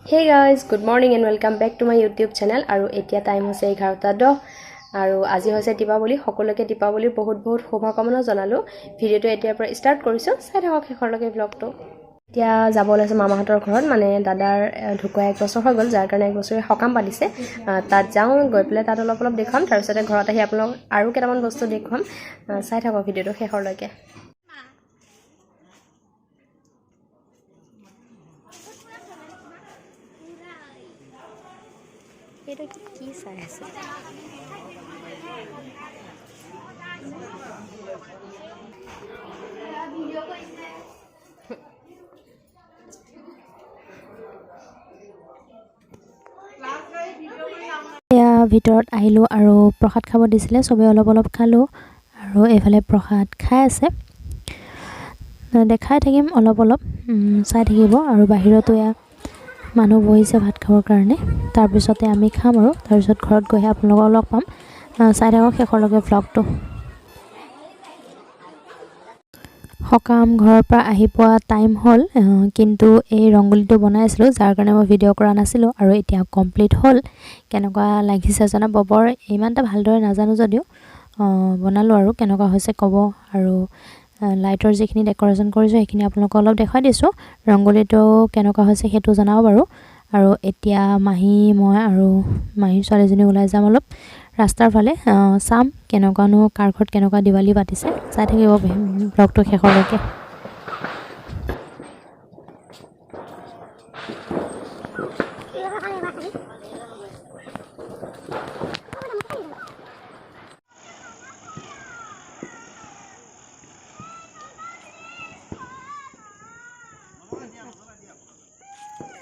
Hey guys, good morning and welcome back to my YouTube channel. আৰু এতিয়া time হৈছে 11:10 আৰু আজি হৈছে দীপাৱলী। সকলোকে দীপাৱলীৰ বহুত বহুত শুভকামনা জনালোঁ। ভিডিঅ'টো এতিয়াৰ পৰা ষ্টাৰ্ট কৰিছোঁ, চাই থাকক শেষৰলৈকে ব্লগটো। এতিয়া যাব ওলাইছোঁ মামাহঁতৰ ঘৰত, মানে দাদাৰ ঢুকুৱা 1 বছৰ হৈ গ'ল, যাৰ কাৰণে 1 বছৰীয়া সকাম পাতিছে। তাত যাওঁ, গৈ পেলাই তাত অলপ অলপ দেখুৱাম, তাৰপিছতে ঘৰত আহি আপোনালোক আৰু কেইটামান বস্তু দেখুৱাম। চাই থাকক ভিডিঅ'টো শেষৰলৈকে। এইটো কি চাই আছে? এয়া ভিতৰত আহিলোঁ আৰু প্ৰসাদ খাব দিছিলে, চবেই অলপ অলপ খালোঁ আৰু এইফালে প্ৰসাদ খাই আছে, দেখাই থাকিম অলপ অলপ, চাই থাকিব। আৰু বাহিৰতো এয়া মানুহ বহিছে ভাত খাবৰ কাৰণে, তাৰপিছতে আমি খাম আৰু তাৰপিছত ঘৰত গৈহে আপোনালোকক লগ পাম। চাই থাকক শেষৰলৈকে ভ্লগটো। সকাম ঘৰৰ পৰা আহি পোৱা টাইম হ'ল, কিন্তু এই ৰংগোলীটো বনাই আছিলোঁ, যাৰ কাৰণে মই ভিডিঅ' কৰা নাছিলোঁ। আৰু এতিয়া কমপ্লিট হ'ল, কেনেকুৱা লাগিছে জনাব। বৰ ইমান এটা ভালদৰে নাজানো যদিও বনালোঁ আৰু কেনেকুৱা হৈছে ক'ব। আৰু লাইটৰ যিখিনি ডেক'ৰেশ্যন কৰিছোঁ সেইখিনি আপোনালোকক অলপ দেখুৱাই দিছোঁ। ৰংগোলীটো কেনেকুৱা হৈছে সেইটো জনাব বাৰু। আৰু এতিয়া মাহী, মই আৰু মাহীৰ ছোৱালীজনী ওলাই যাম অলপ ৰাস্তাৰ ফালে, চাম কেনেকুৱানো কাৰ ঘৰত কেনেকুৱা দিৱালী পাতিছে। চাই থাকিব ব্লগটো শেষলৈকে।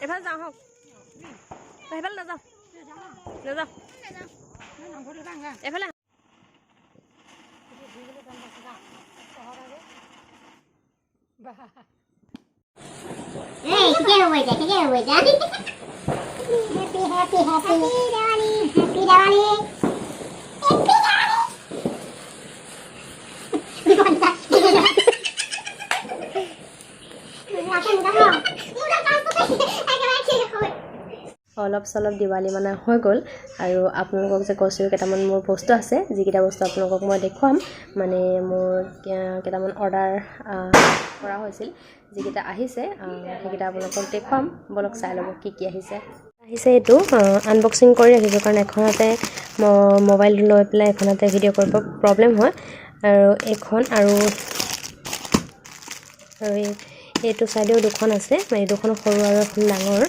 এফালে যাওঁ হওক, সেইফালে নাযাওঁ, নাযাওঁ এফালে। অলপ চলপ দিৱালী মানে হৈ গ'ল। আৰু আপোনালোকক যে কৈছিলোঁ কেইটামান মোৰ বস্তু আছে, যিকেইটা বস্তু আপোনালোকক মই দেখুৱাম, মানে মোৰ কেইটামান অৰ্ডাৰ কৰা হৈছিল, যিকেইটা আহিছে সেইকেইটা আপোনালোকক দেখুৱাম। ব'লক চাই ল'ব কি কি আহিছে। আহিছে এইটো আনবক্সিং কৰি ৰাখিছোঁ, কাৰণ এখনতে মোবাইলটো লৈ পেলাই এখনতে ভিডিঅ' কৰিব প্ৰব্লেম হয়। আৰু এইখন আৰু এইটো চাইডেও দুখন আছে, এই দুখন সৰু আৰু এখন ডাঙৰ,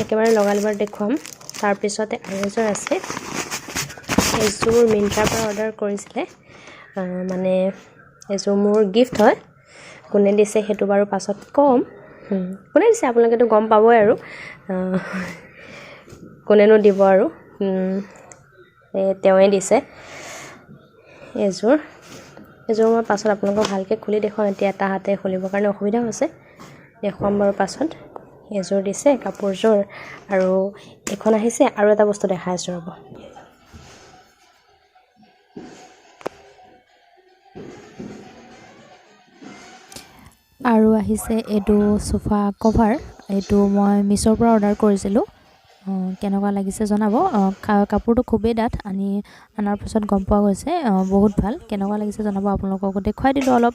একেবাৰে লগালবাৰ দেখুৱাম। তাৰপিছতে আৰু এযোৰ আছে, এযোৰ মিণ্ট্ৰাৰ পৰা অৰ্ডাৰ কৰিছিলে, মানে এযোৰ মোৰ গিফ্ট হয়। কোনে দিছে সেইটো বাৰু পাছত ক'ম, কোনে দিছে আপোনালোকেতো গম পাবই আৰু, কোনেনো দিব আৰু, তেওঁৱে দিছে এযোৰ। এযোৰ মই পাছত আপোনালোকক ভালকৈ খুলি দেখুৱাম, এতিয়া এটা হাতে খুলিবৰ কাৰণে অসুবিধা হৈছে, দেখুৱাম বাৰু পাছত। এযোৰ দিছে কাপোৰযোৰ। আৰু এইখন আহিছে, আৰু এটা বস্তু দেখাই আছোঁ ৰ'ব। আৰু আহিছে এইটো চোফা কভাৰ, এইটো মই মিছ'ৰ পৰা অৰ্ডাৰ কৰিছিলোঁ। কেনেকুৱা লাগিছে জনাব। কাপোৰটো খুবেই ডাঠ, আনাৰ পিছত গম পোৱা গৈছে বহুত ভাল। কেনেকুৱা লাগিছে জনাব, আপোনালোককো দেখুৱাই দিলোঁ অলপ।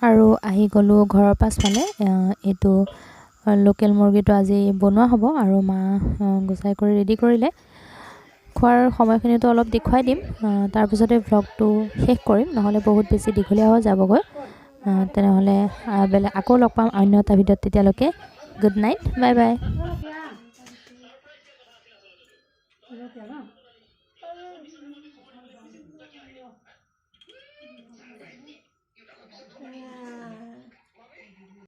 আৰু আহি গ'লোঁ ঘৰৰ পাছফালে, এইটো লোকেল মুৰ্গীটো আজি বনোৱা হ'ব আৰু মা গুচাই কৰি ৰেডি কৰিলে। খোৱাৰ সময়খিনিতো অলপ দেখুৱাই দিম, তাৰপিছতে ভ্লগটো শেষ কৰিম, নহ'লে বহুত বেছি দীঘলীয়া হৈ যাবগৈ। তেনেহ'লে বেলেগ আকৌ লগ পাম অন্য এটা ভিডিঅ'ত, তেতিয়ালৈকে গুড নাইট, বাই বাই।